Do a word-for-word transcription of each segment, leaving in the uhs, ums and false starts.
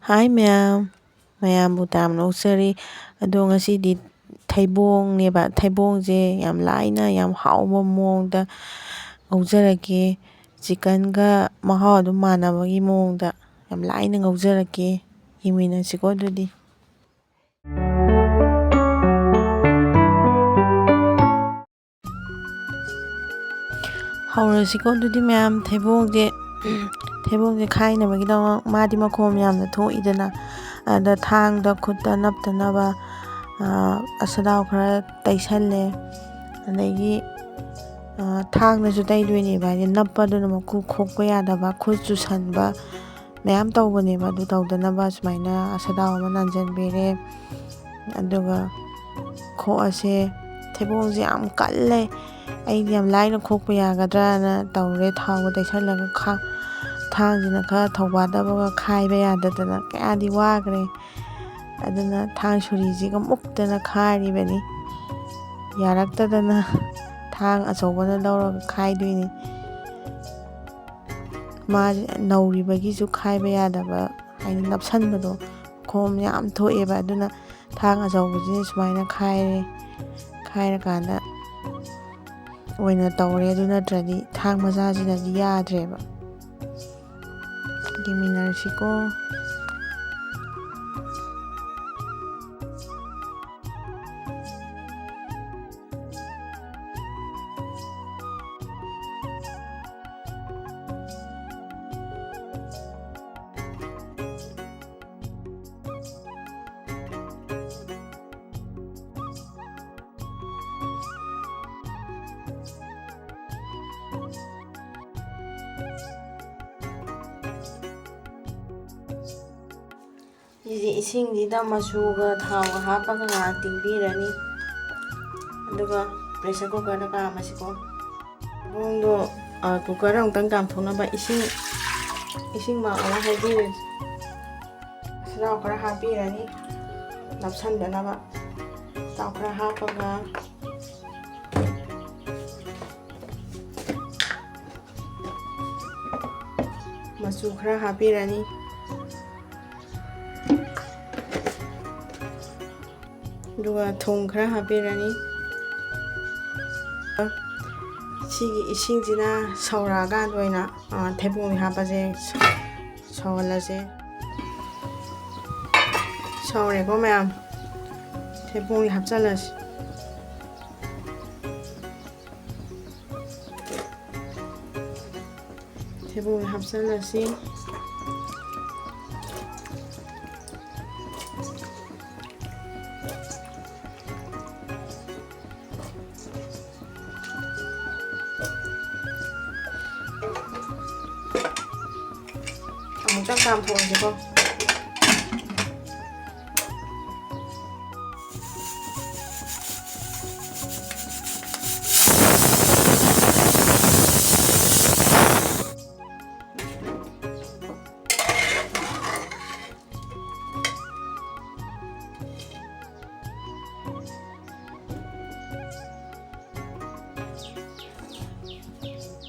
ꯍꯥꯏ ꯃꯌꯥꯝ, ꯃꯌꯥꯝꯕꯨ ꯇꯥꯝꯅ ꯑꯣꯛꯆꯔꯤ꯫ ꯑꯗꯣ ꯉꯁꯤꯗꯤ ꯊꯩꯕꯣꯡꯅꯦꯕ, ꯊꯩꯕꯣꯡꯁꯦ ꯌꯥꯝ ꯂꯥꯏꯅ ꯌꯥꯝ ꯍꯥꯎꯕ ꯃꯑꯣꯡꯗ ꯉꯧꯖꯔꯒꯦ꯫ ꯆꯤꯀꯟꯒ ꯃꯍꯥꯎ ꯑꯗꯨꯝ ꯃꯥꯟꯅꯕꯒꯤ ꯃꯑꯣꯡꯗ ꯌꯥꯝ ꯂꯥꯏꯅ ꯉꯧꯖꯔꯒꯦ꯫ ꯌꯦꯡꯃꯤꯟꯅꯁꯤꯀꯣ ꯑꯗꯨꯗꯤ꯫ ꯍꯧꯔꯁꯤꯀꯣ ꯑꯗꯨꯗꯤ ꯃꯌꯥꯝ꯫ ꯊꯩꯕꯣꯡꯁꯦ ꯊꯩꯕꯣꯡꯁꯦ ꯈꯥꯏꯅꯕꯒꯤꯗꯃꯛ, ꯃꯥꯗꯤ ꯃꯈꯣꯝ ꯌꯥꯝꯅ ꯊꯣꯛꯏꯗꯅ, ꯑꯗ ꯊꯥꯡꯗ ꯈꯨꯠꯇ ꯅꯞꯇꯅꯕ ꯑꯁꯗꯥꯎ ꯈꯔ ꯇꯩꯁꯜꯂꯦ꯫ ꯑꯗꯒꯤ ꯊꯥꯡꯅꯁꯨ ꯇꯩꯗꯣꯏꯅꯦꯕ, ꯍꯥꯏꯗꯤ ꯅꯞꯄꯗꯨꯅ ꯃꯀꯨ ꯈꯣꯛꯄ ꯌꯥꯗꯕ, ꯈꯨꯠ ꯆꯨꯁꯟꯕ ꯃꯌꯥꯝ ꯇꯧꯕꯅꯦꯕ꯫ ꯑꯗꯨ ꯇꯧꯗꯅꯕ ꯁꯨꯃꯥꯏꯅ ꯑꯁꯗꯥꯎ ꯑꯃ ꯅꯟꯖꯟꯕꯤꯔꯦ꯫ ꯑꯗꯨꯒ ꯈꯣꯛꯑꯁꯦ꯫ ꯊꯩꯕꯣꯡꯁꯦ ꯌꯥꯝ ꯀꯜꯂꯦ꯫ ꯑꯩꯗꯤ ꯌꯥꯝ ꯂꯥꯏꯅ ꯈꯣꯛꯄ ꯌꯥꯒꯗ꯭ꯔꯅ ꯇꯧꯔꯦ꯫ ꯊꯥꯎꯒ ꯇꯩꯁꯜꯂꯒ ꯈꯥ-, ꯊꯥꯡꯁꯤꯅ ꯈꯔ ꯊꯧꯕꯥꯗꯕꯒ ꯈꯥꯏꯕ ꯌꯥꯗꯗꯅ ꯀꯌꯥꯗꯤ ꯋꯥꯈ꯭ꯔꯦ꯫ ꯑꯗꯨꯅ ꯊꯥꯡ ꯁꯨꯔꯤꯁꯤꯒ ꯃꯨꯛꯇꯅ ꯈꯥꯏꯔꯤꯕꯅꯤ꯫ ꯌꯥꯔꯛꯇꯗꯅ ꯊꯥꯡ ꯑꯆꯧꯕꯅ ꯂꯧꯔꯒ ꯈꯥꯏꯗꯣꯏꯅꯤ꯫ ꯃꯥꯁꯦ ꯅꯧꯔꯤꯕꯒꯤꯁꯨ ꯈꯥꯏꯕ ꯌꯥꯗꯕ, ꯍꯥꯏꯗꯤ ꯅꯞꯁꯟꯕꯗꯣ, ꯈꯣꯝ ꯌꯥꯝ ꯊꯣꯛꯑꯦꯕ꯫ ꯑꯗꯨꯅ ꯊꯥꯡ ꯑꯆꯧꯕꯁꯤꯅ ꯁꯨꯃꯥꯏꯅ ꯈꯥꯏꯔꯦ꯫ ꯈꯥꯏꯔꯀꯥꯟꯗ ꯑꯣꯏꯅ ꯇꯧꯔꯦ꯫ ꯑꯗꯨ ꯅꯠꯇ꯭ꯔꯗꯤ ꯊꯥꯡ ꯃꯆꯥꯁꯤꯅꯗꯤ ꯌꯥꯗ꯭ꯔꯦꯕ꯫ ꯌꯦꯡꯃꯤꯟꯅꯔꯁꯤꯀꯣ꯫ ꯁꯤꯁꯦ ꯏꯁꯤꯡꯁꯤꯗ ꯃꯆꯨꯒ ꯊꯥꯎꯒ ꯍꯥꯞꯄꯒ ꯉꯥꯏꯍꯥꯛ ꯇꯤꯡꯕꯤꯔꯅꯤ꯫ ꯑꯗꯨꯒ pressure cookerꯗ ꯀꯥꯝꯃꯁꯤꯀꯣ꯫ ꯊꯩꯕꯣꯡꯗꯣ, ꯑ, cookerꯗ ꯑꯃꯨꯛꯇꯪ ꯀꯥꯝꯊꯣꯛꯅꯕ ꯏꯁꯤꯡ, ꯏꯁꯤꯡ ꯃꯥꯞ ꯑꯃ ꯍꯩꯕꯤꯔꯅꯤ꯫ ꯑꯁꯗꯥꯎ ꯈꯔ ꯍꯥꯞꯄꯤꯔꯅꯤ, ꯅꯞꯁꯟꯗꯅꯕ꯫ ꯑꯁꯗꯥꯎ ꯈꯔ ꯍꯥꯞꯄꯒ ꯃꯆꯨ ꯈꯔ ꯍꯥꯞꯄꯤꯔꯅꯤ꯫ ꯑꯗꯨꯒ ꯊꯨꯝ ꯈꯔ ꯍꯥꯞꯄꯤꯔꯅꯤ꯫ ꯁꯤꯒꯤ ꯏꯁꯤꯡꯁꯤꯅ ꯁꯧꯔꯛꯑꯀꯥꯟꯗ ꯑꯣꯏꯅ, ꯑ, ꯊꯩꯕꯣꯡ ꯍꯥꯞꯄꯁꯦ꯫ ꯁꯧꯍꯜꯂꯁꯦ꯫ ꯁꯧꯔꯦꯀꯣ ꯃꯌꯥꯝ, ꯊꯩꯕꯣꯡ ꯍꯥꯞꯆꯜꯂꯁꯤ꯫ ꯊꯩꯕꯣꯡ ꯍꯥꯞꯆꯜꯂꯁꯤ꯫ ꯑꯃꯨꯛꯇꯪ ꯀꯥꯝꯊꯣꯛꯑꯁꯤꯀꯣ꯫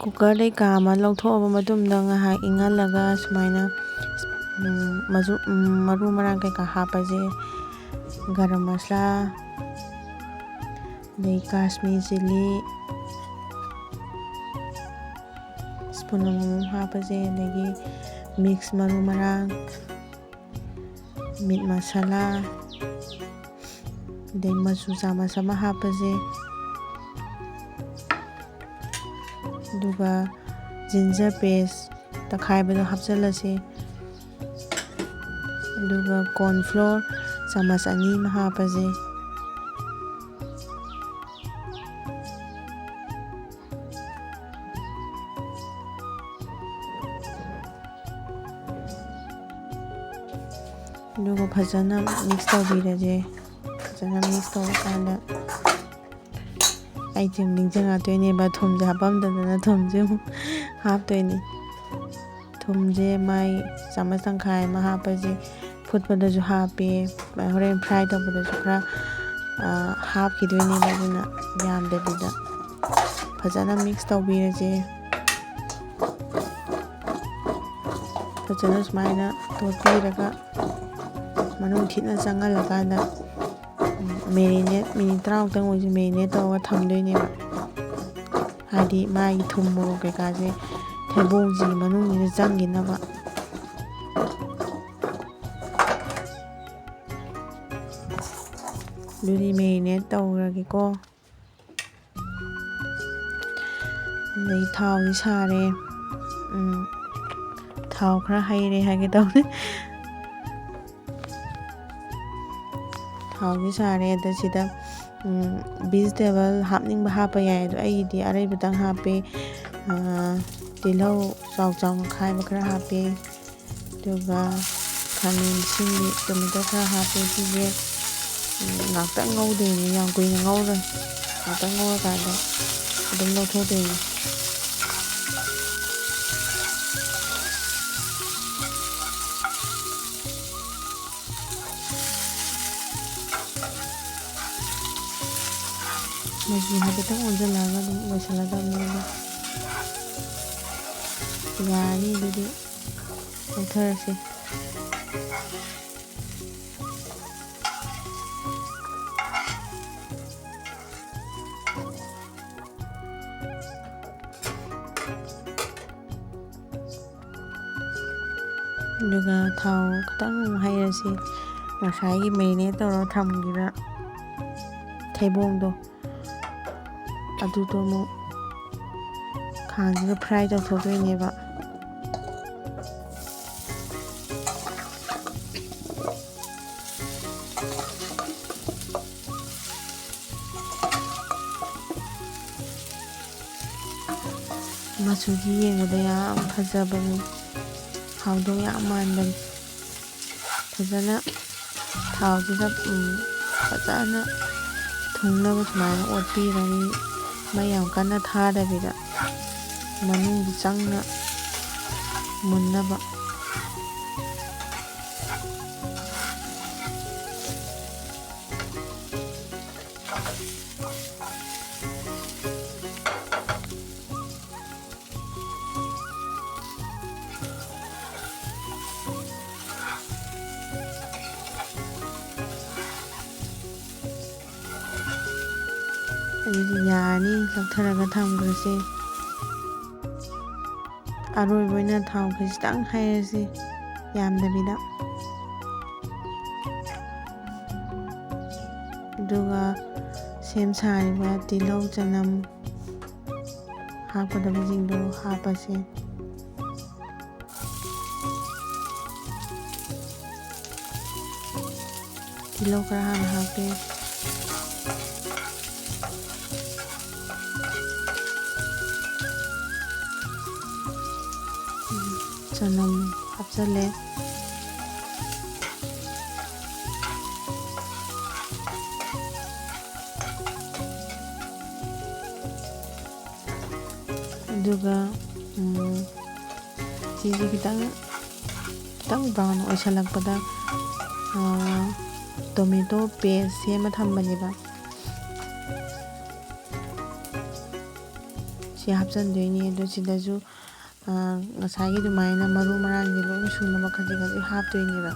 ꯀꯨꯀꯔꯗꯩ ꯀꯥꯝꯃ ꯂꯧꯊꯣꯛꯑꯕ ꯃꯇꯨꯡꯗ ꯉꯥꯏꯍꯥꯛ ꯏꯪꯍꯜꯂꯒ ꯁꯨꯃꯥꯏꯅ, ꯎꯝ, ꯃꯆꯨ-, ꯎꯝ, ꯃꯔꯨ ꯃꯔꯥꯡ ꯀꯩꯀꯥ ꯍꯥꯞꯄꯁꯦ꯫ ꯒꯔꯝ ꯃꯁꯂꯥ, ꯑꯗꯩ ꯀꯥꯁꯃꯤꯔ ꯆꯤꯂꯤ, ꯁ꯭ꯄꯨꯟ ꯑꯃꯃꯝ ꯍꯥꯞꯄꯁꯦ꯫ ꯑꯗꯒꯤ ꯃꯤꯛꯁ ꯃꯔꯨ ꯃꯔꯥꯡ, ꯃꯤꯠ ꯃꯁꯥꯂꯥ, ꯑꯗꯩ ꯃꯆꯨ ꯆꯥꯃꯁ ꯑꯃ ꯍꯥꯞꯄꯁꯦ꯫ ꯑꯗꯨꯒ ꯖꯤꯟꯖꯔ ꯄꯦꯁ ꯇꯛꯈꯥꯏꯕꯗꯣ ꯍꯥꯞꯆꯜꯂꯁꯦ꯫ ꯑꯗꯨꯒ ꯀꯣꯔꯟ ꯐ꯭ꯂꯣꯔ ꯆꯥꯃꯁ ꯑꯅꯤ ꯑꯃ ꯍꯥꯞꯄꯁꯦ꯫ ꯑꯗꯨꯒ ꯐꯖꯅ ꯃꯤꯛꯁ ꯇꯧꯕꯤꯔꯁꯦ꯫ ꯐꯖꯅ ꯃꯤꯛꯁ ꯇꯧꯔꯀꯥꯟꯗ ꯑꯩꯁꯦ ꯑꯃꯨꯛ ꯅꯤꯡꯁꯤꯡꯉꯛꯇꯣꯏꯅꯦꯕ, ꯊꯨꯝꯁꯦ ꯍꯥꯞꯄꯝꯗꯗꯅ ꯊꯨꯝꯁꯦ ꯑꯃꯨꯛ ꯍꯥꯞꯇꯣꯏꯅꯤ꯫ ꯊꯨꯝꯁꯦ ꯃꯥꯏ ꯆꯥꯃꯁ ꯇꯪꯈꯥꯏ ꯑꯃ ꯍꯥꯞꯄꯁꯦ꯫ ꯐꯨꯠꯄꯗꯁꯨ ꯍꯥꯞꯄꯦ, ꯍꯣꯔꯦꯟ ꯐ꯭ꯔꯥꯏ ꯇꯧꯕꯗꯁꯨ ꯈꯔ, ꯑ, ꯍꯥꯞꯈꯤꯗꯣꯏꯅꯦꯕ꯫ ꯑꯗꯨꯅ ꯌꯥꯝꯗꯕꯤꯗ ꯐꯖꯅ ꯃꯤꯛꯁ ꯇꯧꯕꯤꯔꯁꯦ꯫ ꯐꯖꯅ ꯁꯨꯃꯥꯏꯅ ꯇꯣꯠꯄꯤꯔꯒ ꯃꯅꯨꯡ ꯊꯤꯠꯅ ꯆꯪꯍꯜꯂꯀꯥꯟꯗ ꯃꯦꯔꯤꯅꯦꯠ ꯃꯤꯅꯤꯠ ꯇꯔꯥꯃꯨꯛꯇꯪ ꯑꯣꯏꯁꯨ ꯃꯦꯔꯤꯅꯦꯠ ꯇꯧꯔꯒ ꯊꯝꯗꯣꯏꯅꯦꯕ꯫ ꯍꯥꯏꯗꯤ ꯃꯥꯒꯤ ꯊꯨꯝ ꯃꯣꯔꯣꯛ ꯀꯩꯀꯥꯁꯦ ꯊꯩꯕꯣꯡꯁꯤꯒꯤ ꯃꯅꯨꯡꯁꯤꯗ ꯆꯪꯈꯤꯅꯕ꯫ ꯑꯗꯨꯗꯤ ꯃꯦꯔꯤꯅꯦꯠ ꯇꯧꯔꯒꯦꯀꯣ꯫ ꯑꯗꯩ ꯊꯥꯎꯗꯤ ꯁꯥꯔꯦ꯫ ꯎꯝ, ꯊꯥꯎ ꯈꯔ ꯍꯩꯔꯦ ꯍꯥꯏꯒꯦ ꯇꯧꯅꯦ꯫ ꯊꯥꯎꯗꯤ ꯁꯥꯔꯦ꯫ ꯑꯗ ꯁꯤꯗ, ꯎꯝ, ꯚꯤꯖꯤꯇꯦꯕꯜ ꯍꯥꯞꯅꯤꯡꯕ ꯍꯥꯞꯄ ꯌꯥꯏ꯫ ꯑꯗꯣ ꯑꯩꯒꯤꯗꯤ ꯑꯔꯩꯕꯇꯪ ꯍꯥꯞꯄꯦ꯫ ꯑꯥ, ꯇꯤꯜꯍꯧ ꯆꯥꯎ ꯆꯥꯎꯅ ꯈꯥꯏꯕ ꯈꯔ ꯍꯥꯞꯄꯦ꯫ ꯑꯗꯨꯒ ꯈꯥꯃꯦꯟ ꯑꯁꯤꯟꯕꯤ, ꯇꯣꯃꯦꯇꯣ ꯈꯔ ꯍꯥꯞꯄꯦ꯫ ꯁꯤꯁꯦ, ꯎꯝ, ꯉꯥꯛꯇꯪ ꯉꯧꯗꯣꯏꯅꯦ, ꯌꯥꯝ ꯀꯨꯏꯅ ꯉꯧꯔꯣꯏ꯫ ꯉꯥꯛꯇꯪ ꯉꯧꯔꯀꯥꯟꯗ ꯑꯗꯨꯝ ꯂꯧꯊꯣꯛꯇꯣꯏꯅꯦ꯫ ꯃꯆꯨ ꯍꯥꯏꯐꯦꯠꯇꯪ ꯑꯣꯟꯁꯤꯜꯂꯛꯑꯒ ꯑꯗꯨꯝ ꯂꯣꯏꯁꯤꯜꯂꯗꯕꯅꯦ꯫ ꯑꯗꯣ ꯌꯥꯔꯅꯤ, ꯑꯗꯨꯗꯤ ꯂꯧꯊꯔꯁꯤ꯫ ꯑꯗꯨꯒ ꯊꯥꯎ ꯈꯤꯇꯪ ꯑꯃꯨꯛ ꯍꯩꯔꯁꯤ꯫ ꯉꯁꯥꯏꯒꯤ ꯃꯦꯔꯤꯅꯦꯠ ꯇꯧꯔꯒ ꯊꯝꯈꯤꯕ ꯊꯩꯕꯣꯡꯗꯣ, ꯑꯗꯨꯗꯣ ꯑꯃꯨꯛ ꯈꯥꯡꯁꯤꯗ ꯐ꯭ꯔꯥꯏ ꯇꯧꯊꯣꯛꯇꯣꯏꯅꯦꯕ꯫ ꯃꯆꯨꯗꯤ ꯌꯦꯡꯕꯗ ꯌꯥꯝ ꯐꯖꯕꯅꯤ, ꯍꯥꯎꯗꯧ ꯌꯥꯝ ꯃꯥꯟꯕꯅꯤ꯫ ꯐꯖꯅ ꯊꯥꯎꯁꯤꯗ, ꯎꯝ, ꯐꯖꯅ ꯊꯨꯡꯅꯕ ꯁꯨꯃꯥꯏꯅ ꯑꯣꯠꯄꯤꯔꯅꯤ꯫ ꯃꯩ ꯌꯥꯝ ꯀꯟꯅ ꯊꯥꯗꯕꯤꯗ ꯃꯅꯨꯡꯗ ꯆꯪꯅ ꯃꯨꯟꯅꯕ꯫ ꯑꯗꯨꯗꯤ ꯌꯥꯔꯅꯤ, ꯂꯧꯊꯔꯒ ꯊꯝꯈ꯭ꯔꯁꯦ꯫ ꯑꯔꯣꯏꯕ ꯑꯣꯏꯅ ꯊꯥꯎ ꯈꯖꯤꯛꯇꯪ ꯍꯩꯔꯁꯤ, ꯌꯥꯝꯗꯕꯤꯗ꯫ ꯑꯗꯨꯒ ꯁꯦꯝ ꯁꯥꯔꯤꯕ ꯇꯤꯜꯍꯧ, ꯆꯅꯝ ꯍꯥꯞꯀꯗꯕꯁꯤꯡꯗꯣ ꯍꯥꯞꯄꯁꯦ꯫ ꯇꯤꯜꯍꯧ ꯈꯔ ꯍꯥꯟꯅ ꯍꯥꯞꯀꯦ꯫ ꯎꯝ, ꯆꯅꯝ ꯍꯥꯞꯆꯜꯂꯦ꯫ ꯑꯗꯨꯒ, ꯎꯝ, ꯁꯤꯁꯦ ꯈꯤꯇꯪ, ꯈꯤꯇꯪ brown ꯑꯣꯏꯁꯜꯂꯛꯄꯗ, ꯑꯥ, tomato paste ꯁꯦꯝꯃ ꯊꯝꯕꯅꯦꯕ, ꯁꯤ ꯍꯥꯞꯆꯟꯗꯣꯏꯅꯦ꯫ ꯑꯗꯣ ꯁꯤꯗꯁꯨ, ꯑꯥ, ꯉꯁꯥꯏꯒꯤ ꯑꯗꯨꯃꯥꯏꯅ ꯃꯔꯨ ꯃꯔꯥꯡꯁꯦ ꯂꯣꯏ ꯁꯨꯅꯕ ꯈꯖꯤꯛ ꯈꯖꯤꯛ ꯍꯥꯞꯇꯣꯏꯅꯦꯕ꯫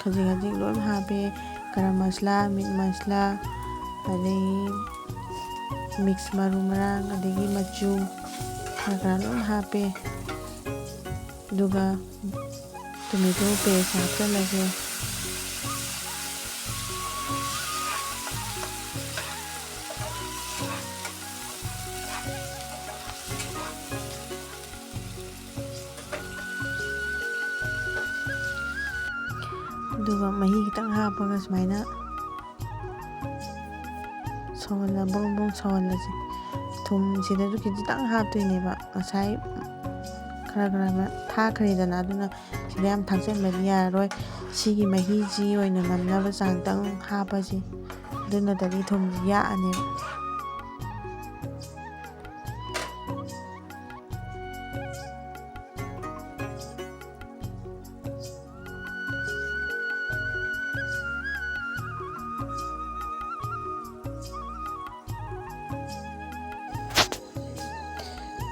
ꯈꯖꯤꯛ ꯈꯖꯤꯛ ꯂꯣꯏ ꯍꯥꯞꯄꯦ꯫ ꯒꯔꯝ ꯃꯁꯂꯥ, ꯃꯤꯠ ꯃꯁꯂꯥ, ꯑꯗꯒꯤ mix ꯃꯔꯨ ꯃꯔꯥꯡ, ꯑꯗꯒꯤ ꯃꯆꯨ ꯈꯔ ꯈꯔ ꯂꯣꯏ ꯍꯥꯞꯄꯦ꯫ ꯑꯗꯨꯒ tomato paste ꯍꯥꯞꯆꯜꯂꯁꯦ꯫ ꯑꯗꯨꯒ ꯃꯍꯤ ꯈꯤꯇꯪ ꯍꯥꯞꯄꯒ ꯁꯨꯃꯥꯏꯅ ꯁꯧꯍꯜꯂ-, ꯕ꯭ꯔꯣꯡ ꯕ꯭ꯔꯣꯡ ꯁꯧꯍꯜꯂꯁꯦ꯫ ꯊꯨꯝ ꯁꯤꯗꯁꯨ ꯈꯤꯖꯤꯛꯇꯪ ꯍꯥꯞꯇꯣꯏꯅꯦꯕ, ꯉꯁꯥꯏ ꯈꯔ ꯈꯔ ꯃ-, ꯊꯥꯛꯈ꯭ꯔꯦꯗꯅ, ꯑꯗꯨꯅ ꯁꯤꯗ ꯌꯥꯝ ꯊꯥꯛꯆꯟꯕꯗꯤ ꯌꯥꯔꯔꯣꯏ꯫ ꯁꯤꯒꯤ ꯃꯍꯤꯁꯤ ꯑꯣꯏꯅ ꯅꯝꯅꯕ ꯆꯥꯡꯇꯪ ꯍꯥꯞꯄꯁꯤ, ꯑꯗꯨ ꯅꯠꯇ꯭ꯔꯗꯤ ꯊꯨꯝꯁꯤ ꯌꯥꯛꯑꯅꯦꯕ꯫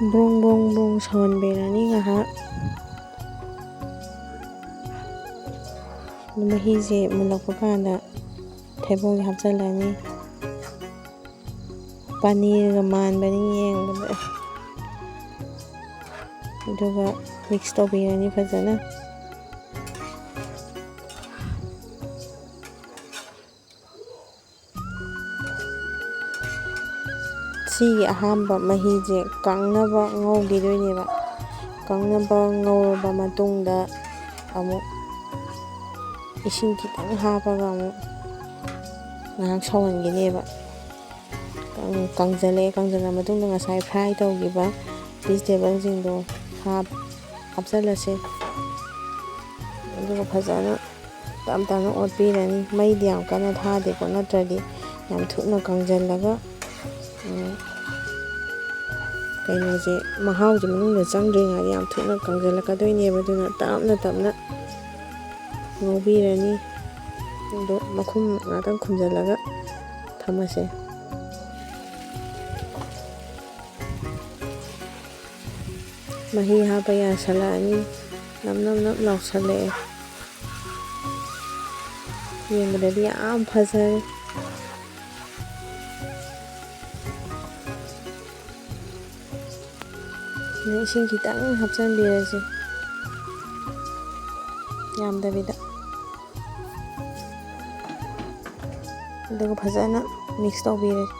ꯕ꯭ꯔꯣꯡ ꯕ꯭ꯔꯣꯡ ꯕ꯭ꯔꯣꯡ ꯁꯧꯍꯟꯕꯤꯔꯅꯤ ꯉꯥꯏꯍꯥꯛ꯫ ꯃꯍꯤꯁꯦ ꯃꯨꯜꯂꯛꯄ ꯀꯥꯟꯗ ꯊꯩꯕꯣꯡꯁꯦ ꯍꯥꯞꯆꯤꯜꯂꯅꯤ꯫ ꯄꯅꯤꯔꯒ ꯃꯥꯟꯕꯅꯤ ꯌꯦꯡꯕꯗ꯫ ꯑꯗꯨꯒ ꯃꯤꯛꯁ ꯇꯧꯕꯤꯔꯅꯤ ꯐꯖꯅ꯫ ꯁꯤꯒꯤ ꯑꯍꯥꯟꯕ ꯃꯍꯤꯁꯦ ꯀꯪꯅꯕ ꯉꯧꯈꯤꯗꯣꯏꯅꯦꯕ꯫ ꯀꯪꯅꯕ ꯉꯧꯔꯕ ꯃꯇꯨꯡꯗ ꯑꯃꯨꯛ ꯏꯁꯤꯡ ꯈꯤꯇꯪ ꯍꯥꯞꯄꯒ ꯑꯃꯨꯛ ꯉꯥꯏꯍꯥꯛ ꯁꯧꯍꯟꯈꯤꯅꯦꯕ꯫ ꯀꯪ-, ꯀꯪꯁꯤꯜꯂꯛꯑꯦ꯫ ꯀꯪꯁꯤꯜꯂ ꯃꯇꯨꯡꯗ ꯉꯁꯥꯏ ꯐ꯭ꯔꯥꯏ ꯇꯧꯈꯤꯕ ꯚꯤꯖꯤꯇꯦꯕꯜꯁꯤꯡꯗꯣ ꯍꯥꯞ-, ꯍꯥꯞꯆꯤꯜꯂꯁꯦ꯫ ꯑꯗꯨꯒ ꯐꯖꯅ ꯇꯞ ꯇꯞꯅ ꯑꯣꯠꯄꯤꯔꯅꯤ꯫ ꯃꯩꯗꯤ ꯌꯥꯝ ꯀꯟꯅ ꯊꯥꯗꯦꯀꯣ, ꯅꯠꯇ꯭ꯔꯗꯤ ꯌꯥꯝ ꯊꯨꯅ ꯀꯪꯁꯤꯜꯂꯒ, ꯎꯝ, ꯀꯩꯅꯣꯁꯦ, ꯃꯍꯥꯎꯁꯦ ꯃꯅꯨꯡꯗ ꯆꯪꯗ꯭ꯔꯤꯉꯩꯗ ꯌꯥꯝ ꯊꯨꯅ ꯀꯪꯁꯤꯜꯂꯛꯀꯗꯣꯏꯅꯦꯕ꯫ ꯑꯗꯨꯅ ꯇꯞꯅ ꯇꯞꯅ ꯉꯧꯕꯤꯔꯅꯤ꯫ ꯑꯗꯣ ꯃꯈꯨꯝ ꯉꯥꯛꯇꯪ ꯈꯨꯝꯖꯤꯜꯂꯒ ꯊꯝꯃꯁꯦ꯫ ꯃꯍꯤ ꯍꯥꯞꯄ ꯌꯥꯁꯜꯂꯛꯑꯅꯤ꯫ ꯅꯞ ꯅꯞ ꯅꯞ ꯂꯥꯎꯁꯜꯂꯛꯑꯦ꯫ ꯌꯦꯡꯕꯗꯗꯤ ꯌꯥꯝ ꯐꯖꯔꯦ꯫ ꯑꯗꯩ ꯏꯁꯤꯡ ꯈꯤꯇꯪ ꯍꯥꯞꯆꯤꯟꯕꯤꯔꯁꯤ, ꯌꯥꯝꯗꯕꯤꯗ꯫ ꯑꯗꯨꯒ ꯐꯖꯅ ꯃꯤꯛꯁ ꯇꯧꯕꯤꯔꯁꯤ꯫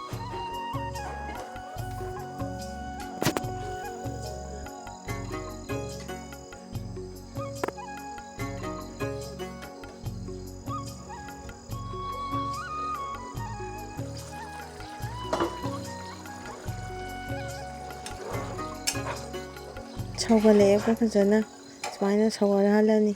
ꯁꯧꯒꯠꯂꯛꯑꯦꯀꯣ ꯐꯖꯅ꯫ ꯁꯨꯃꯥꯏꯅ ꯁꯧꯒꯠꯍꯜꯂꯅꯤ꯫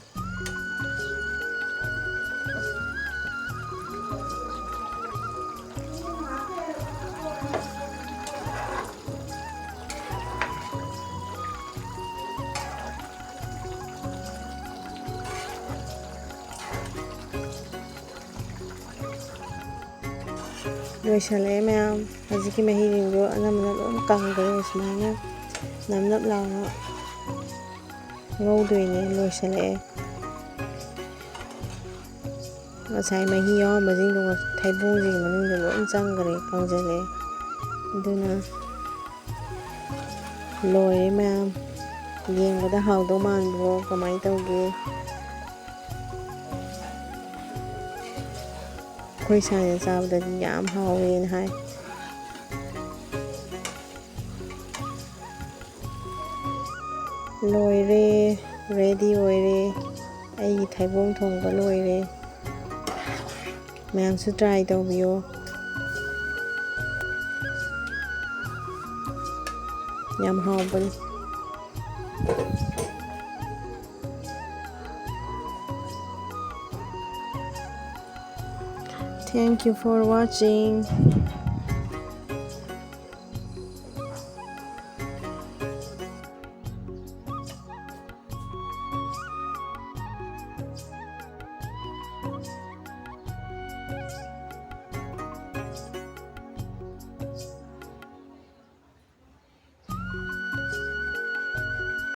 ꯂꯣꯏꯁꯤꯜꯂꯛꯑꯦ ꯃꯌꯥꯝ꯫ ꯍꯧꯖꯤꯛꯀꯤ ꯃꯍꯤꯁꯤꯡꯗꯣ ꯑꯅꯝꯕꯅ ꯂꯣꯏ ꯀꯪꯈ꯭ꯔꯦ꯫ ꯁꯨꯃꯥꯏꯅ ꯅꯞ ꯅꯞ ꯂꯥꯎꯅ ꯉꯧꯗꯣꯏꯅꯦ꯫ ꯂꯣꯏꯁꯤꯜꯂꯛꯑꯦ꯫ ꯉꯁꯥꯏ ꯃꯍꯤ ꯌꯥꯎꯔꯝꯕꯁꯤꯡꯗꯣ ꯊꯩꯕꯣꯡꯁꯤꯒꯤ ꯃꯅꯨꯡꯗ ꯂꯣꯏ ꯆꯪꯈ꯭ꯔꯦ, ꯀꯪꯁꯤꯜꯂꯦ꯫ ꯑꯗꯨꯅ ꯂꯣꯏꯔꯦ ꯃꯌꯥꯝ꯫ ꯌꯦꯡꯕꯗ ꯍꯥꯎꯗꯧ ꯃꯥꯟꯕ꯭ꯔꯣ? ꯀꯃꯥꯏꯅ ꯇꯧꯒꯦ? ꯑꯩꯈꯣꯏ ꯁꯥꯏꯅ ꯆꯥꯕꯗꯗꯤ ꯌꯥꯝ ꯍꯥꯎꯋꯦꯅ ꯍꯥꯏ꯫ ꯂꯣꯏꯔꯦ, ready ꯑꯣꯏꯔꯦ꯫ ꯑꯩꯒꯤ ꯊꯩꯕꯣꯡ ꯊꯣꯡꯕ ꯂꯣꯏꯔꯦ꯫ ꯃꯌꯥꯝꯁꯨ try ꯇꯧꯕꯤꯌꯣ꯫ ꯌꯥꯝ ꯍꯥꯎꯕꯅꯤ꯫ Thank you for watching.